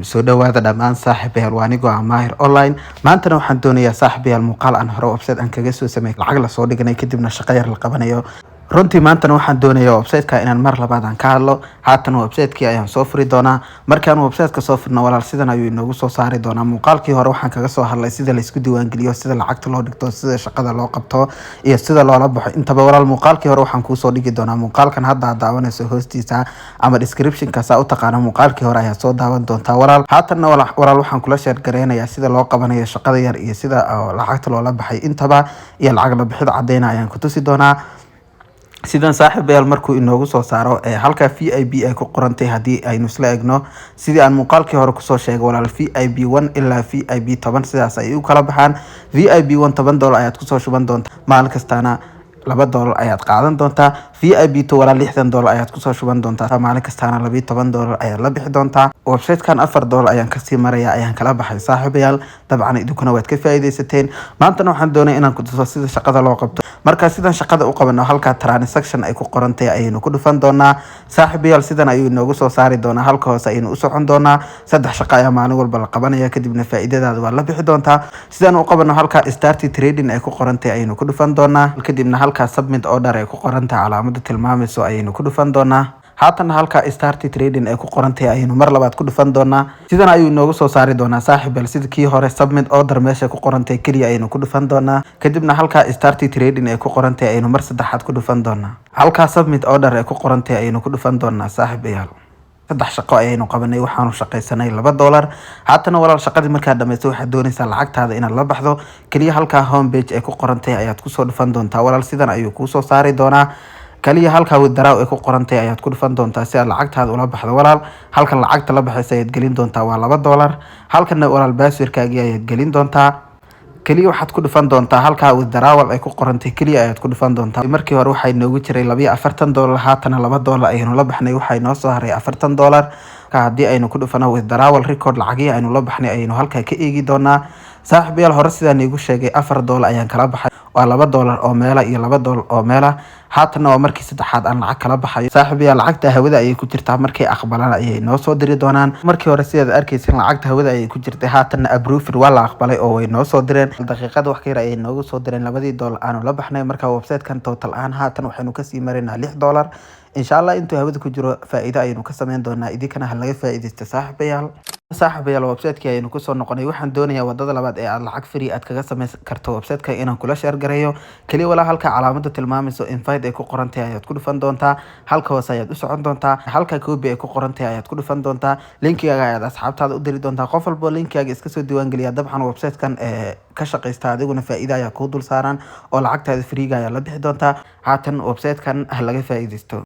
Soo dhawaada dhammaan saaxiibayaal, waa anigoo ah Maahir Online. Maantana waxaan doonayaa, saaxiibayaal, muuqaal aan hore website aan kaga soo sameeyay, lacag lasoo dhiganay, kadibna shaqo yar la qabanayo. Runtii maantana waxaan doonayaa website-ka inaan mar labaad aan ka hadlo. Haatan website-kii ayaan soo furi doonaa. Markaan website-ka soo furno, walaal, sidan ayuu inoogu soo saari doonaa. Muuqaalkii hore waxaan kaga soo hadlay sida laysku diiwaangeliyo, sida lacagta loo dhigto, sida shaqada loo qabto iyo sida loola baxo intaba. Walaal, muuqaalkii hore waxaan kuusoo dhigi doonaa muuqaalkan hadda aad daawanayso hoostiisa ama description-ka saa u taqaana. Muuqaalkii hore ayaa soo daawan doontaa, walaal. Haatanna, walaal, waxaan kula share gareynayaa sida loo qabanayo shaqada yar iyo sida lacagta loola baxay intaba, iyo lacag la bixid cadeyna ayaan ku tusi doonaa. Sidan, saaxiibayaal, markuu inoogu soo saaro ee halka VIP ay ku qorantay, haddii aynu isla egno sidii aan muuqaalkii hore kusoo sheegay, walaal, VIP 1 ilaa VIP 10 sidaas ay u kala baxaan. VIP 1 $10 ayaad kusoo shuban doontaa, maalin kastaana $2 ayaad qaadan doontaa. VIP 2, walaal, $60 ayaad kusoo shuban doontaa, maalin kastaana $12 ayaad la bixi doontaa. Website-kan $4 ayaan kasii maraya ayaan kala baxay, saaxiibayaal. Dabcan idinkuna waad ka faa'iidaysateen. Maantana waxaan doonaya inaan ku tuso sida shaqada loo qabto. Marka sidan shaqada u qabano, halka transaction ay ku qorantahay ayaynu ku dhufan doonaa. Saaxiibayaal, sidan ayuu inoogu soo saari doonaa. Halka hoose ayaynu u socon doonaa. Saddex shaqo ayaa maalin walba la qabanaya, kadibna faa'iidadaada waa la bixi doontaa. Sidaan u qabano, halka start trading ay ku qorantahay ayaynu ku dhufan doonaa. Kadibna halka submit order ay ku qorantahay, calaamada tilmaamayso, ayaynu ku dhufan doonaa. Haatan halka start trading ay ku qorantahay ayaynu mar labaad ku dhufan doonaa. Sidan ayuu inoogu soo saari doonaa, saaxiibyaal. Sida kii hore, submit order meesha ku qorantahay keliya ayaynu ku dhufan doonaa. Kadibna halka start trading ay ku qorantahay ayaynu mar saddexaad ku dhufan doonaa. Halka submit order ay ku qorantahay ayaynu ku dhufan doonaa. Saaxiibayaal, saddex shaqo ayaynu qabanay, waxaanu shaqaysanay $2. Haatana, walaal, shaqadii markaad dhamaysto, waxaad doonaysaa lacagtaada inaad la baxdo. Keliya halkaa home page ay ku qorantahay ayaad kusoo dhufan doontaa. Walaal, sidan ayuu kuusoo saari doonaa. Kaliya halkaa withdraw ay ku qorantahay ayaad ku dhufan doontaa si aad lacagtaada ula baxdo. Walaal, halkan lacagta la baxaysa ayaad gelin doontaa, waa $2. Halkanna, walaal, passwordkaagii ayaad gelin doontaa. Keliya waxaad ku dhufan doontaa halkaa withdrawal ay ku qorantay, keliya ayaad ku dhufan doontaa. Markii hore waxaa inoogu jiray $42, haatana $2 ayaynu la baxnay, waxaa inoo soo haray $40. Haddii aynu ku dhufano withdrawal record, lacagihii aynu la baxnay ayaynu halkaa ka eegi doonaa. Saaxiibayaal, hore sidaan iigu sheegay, $4 ayaan kala baxay, waa $2 oo meela iyo $2 oo meela. Haatanna waa markii saddexaad aan lacag kala baxayo. Saaxiibayaal, lacagta hawada ayay ku jirtaa, markay aqbalaan ayay noo soo diri doonaan. Markii hore, sidaad arkaysin, lacagta hawada ayay ku jirtay, haatanna approved, waa la aqbalay oo way noo soo direen. Daqiiqada wax ka yar ayay noogu soo direen labadii dollar aanu la baxnay. Marka website-kan total ahaan haatan waxaynu kasii maraynaa $6. Insha Allah, intuu hawada ku jiro faa'iido ayaynu ka sameyn doonaa. Idinkana ha laga faa'iidaysta, saaxiibayaal. Saaxiibayaal, website-kii ayaynu kusoo noqonay. Waxaan doonayaa wadada labaad ee aad lacag free aad kaga sameyn karto website-ka inaan kula share gareeyo. Kaliya, walaa, halka calaamada tilmaamayso invite ay ku qoran tahay ayaad ku dhufan doontaa. Halka hoose ayaad u socon doontaa. Halka copy ay ku qoran tahay ayaad ku dhufan doontaa. Linkigaaga ayaad asxaabtaada u diri doontaa. Qof walbo linkigaaga iska soo diiwaangeliya, dabcan website-kan ee ka shaqaysta, adiguna faa'iida ayaa kuu dul saaran oo lacagtaada free-ga ayaa la bixi doontaa. Haatan website-kan ha laga faa'iidaysto.